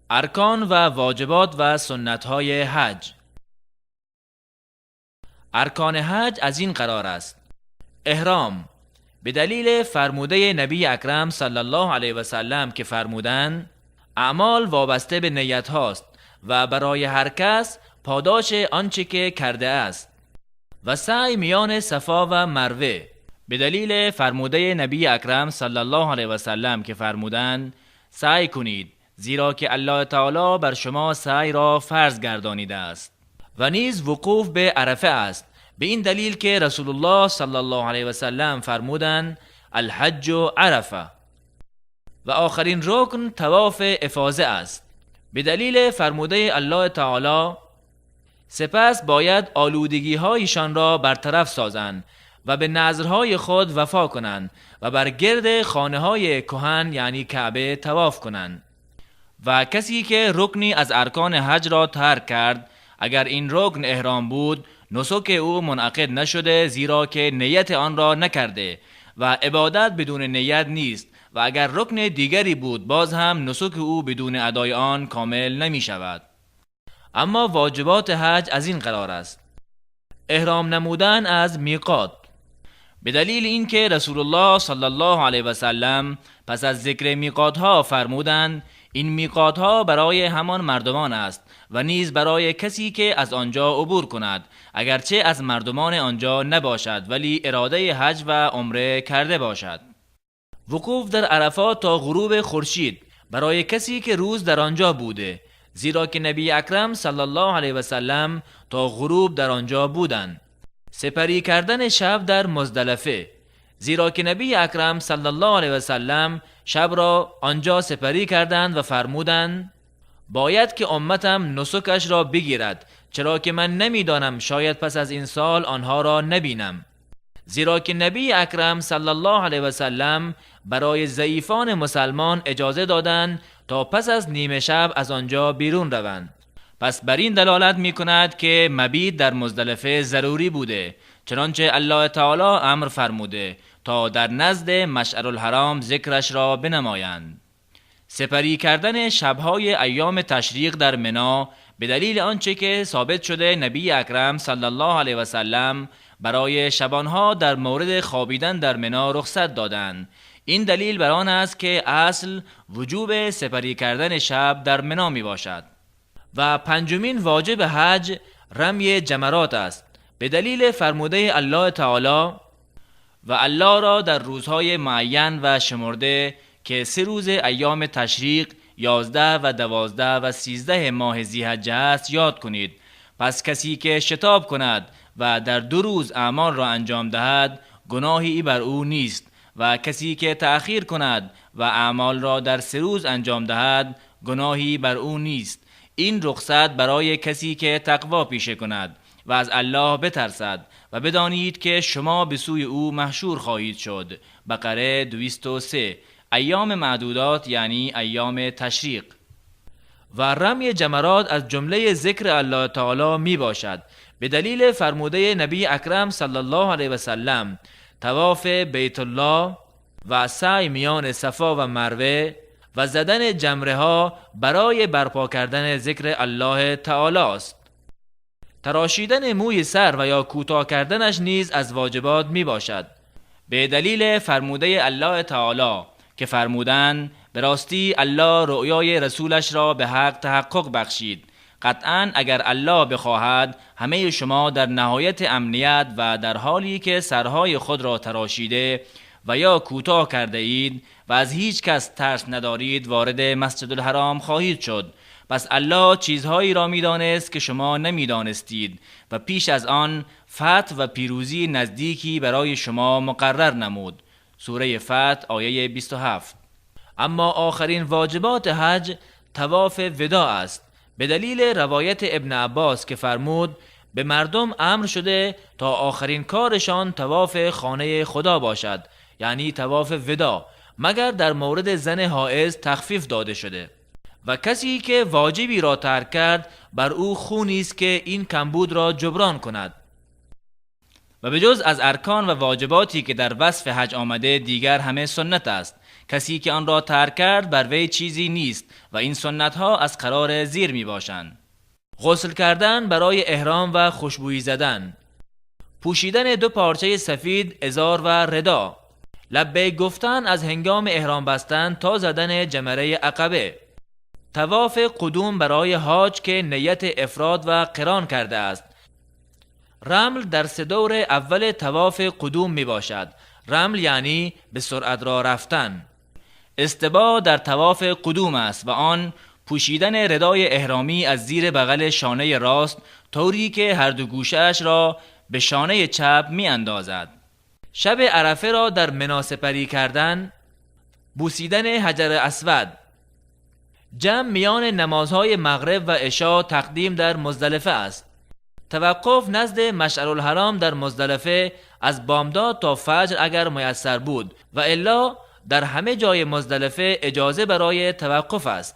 ارکان و واجبات و سنت‌های حج. ارکان حج از این قرار است: احرام، به دلیل فرموده نبی اکرم صلی الله علیه و سلم که فرمودند اعمال وابسته به نیت هاست و برای هر کس پاداش آنچه که کرده است. و سعی میان صفا و مروه، به دلیل فرموده نبی اکرم صلی الله علیه و سلم که فرمودند سعی کنید زیرا که الله تعالی بر شما سعی را فرض گردانیده است. و نیز وقوف به عرفه است، به این دلیل که رسول الله صلی الله علیه و سلم فرمودند الحج عرفه. و آخرین رکن طواف افاضه است، به دلیل فرموده الله تعالی سپس باید آلودگی هایشان را برطرف سازند و به نذرهای خود وفا کنند و بر گرد خانه های کهن یعنی کعبه طواف کنند. و کسی که رکنی از ارکان حج را ترک کرد، اگر این رکن احرام بود نسک او منعقد نشده، زیرا که نیت آن را نکرده و عبادت بدون نیت نیست، و اگر رکن دیگری بود باز هم نسک او بدون ادای آن کامل نمی شود. اما واجبات حج از این قرار است: احرام نمودن از میقات، به دلیل اینکه رسول الله صلی الله علیه و سلم پس از ذکر میقات ها فرمودند این میقات ها برای همان مردمان است و نیز برای کسی که از آنجا عبور کند، اگرچه از مردمان آنجا نباشد ولی اراده حج و عمره کرده باشد. وقوف در عرفات تا غروب خورشید برای کسی که روز در آنجا بوده، زیرا که نبی اکرم صلی الله علیه و سلم تا غروب در آنجا بودند. سپری کردن شب در مزدلفه، زیرا که نبی اکرم صلی الله علیه و سلم شب را آنجا سپری کردند و فرمودند باید که امتم نسکش را بگیرد، چرا که من نمیدانم شاید پس از این سال آنها را نبینم. زیرا که نبی اکرم صلی الله علیه و سلم برای ضعیفان مسلمان اجازه دادند تا پس از نیمه شب از آنجا بیرون روند. پس بر این دلالت می کند که مبیت در مزدلفه ضروری بوده، چنانچه الله تعالی امر فرموده تا در نزد مشعر الحرام ذکرش را بنمایند. سپری کردن شبهای ایام تشریق در منا، به دلیل آنچه که ثابت شده نبی اکرم صلی الله علیه و سلم برای شبانها در مورد خوابیدن در منا رخصت دادند. این دلیل بر آن است که اصل وجوب سپری کردن شب در منا می باشد. و پنجمین واجب حج رمی جمرات است، به دلیل فرموده الله تعالی و الله را در روزهای معین و شمرده که 3 روز ایام تشریق 11 و 12 و 13 ماه ذی‌حجه است یاد کنید. پس کسی که شتاب کند و در 2 روز اعمال را انجام دهد گناهی بر او نیست، و کسی که تأخیر کند و اعمال را در 3 روز انجام دهد گناهی بر او نیست. این رخصت برای کسی که تقوا پیشه کند و از الله بترسد و بدانید که شما به سوی او محشور خواهید شد. بقره 203. ایام معدودات یعنی ایام تشریق. و رمی جمرات از جمله ذکر الله تعالی می باشد، به دلیل فرموده نبی اکرم صلی الله علیه و سلم طواف بیت الله و سعی میان صفا و مروه و زدن جمره ها برای برپا کردن ذکر الله تعالی است. تراشیدن موی سر و یا کوتاه کردنش نیز از واجبات می باشد، به دلیل فرموده الله تعالی که فرمودند به راستی الله رؤیای رسولش را به حق تحقق بخشید، قطعا اگر الله بخواهد همه شما در نهایت امنیت و در حالی که سرهای خود را تراشیده و یا کوتاه کرده اید و از هیچ کس ترس ندارید وارد مسجد الحرام خواهید شد. پس الله چیزهایی را می‌دانست که شما نمی‌دانستید و پیش از آن فتح و پیروزی نزدیکی برای شما مقرر نمود. سوره فتح آیه 27. اما آخرین واجبات حج طواف وداع است، به دلیل روایت ابن عباس که فرمود به مردم امر شده تا آخرین کارشان طواف خانه خدا باشد، یعنی طواف وداع، مگر در مورد زن حائض تخفیف داده شده. و کسی که واجبی را ترک کرد بر او خونی است که این کمبود را جبران کند. و به جز از ارکان و واجباتی که در وصف حج آمده دیگر همه سنت است. کسی که آن را ترک کرد بر وی چیزی نیست و این سنت ها از قرار زیر می باشند: غسل کردن برای احرام و خوشبویی زدن، پوشیدن دو پارچه سفید ازار و ردا، لبیک گفتن از هنگام احرام بستن تا زدن جمره عقبه، طواف قدوم برای حاج که نیت افراد و قران کرده است. رمل در سه دور اول طواف قدوم می باشد. رمل یعنی به سرعت را رفتن. استباع در طواف قدوم است و آن پوشیدن ردای احرامی از زیر بغل شانه راست طوری که هر دو گوشه‌اش را به شانه چپ می اندازد. شب عرفه را در منا سپری کردن، بوسیدن حجر اسود، جمع میان نمازهای مغرب و عشا تقدیم در مزدلفه است. توقف نزد مشعر الحرام در مزدلفه از بامداد تا فجر اگر میسر بود و الا در همه جای مزدلفه اجازه برای توقف است.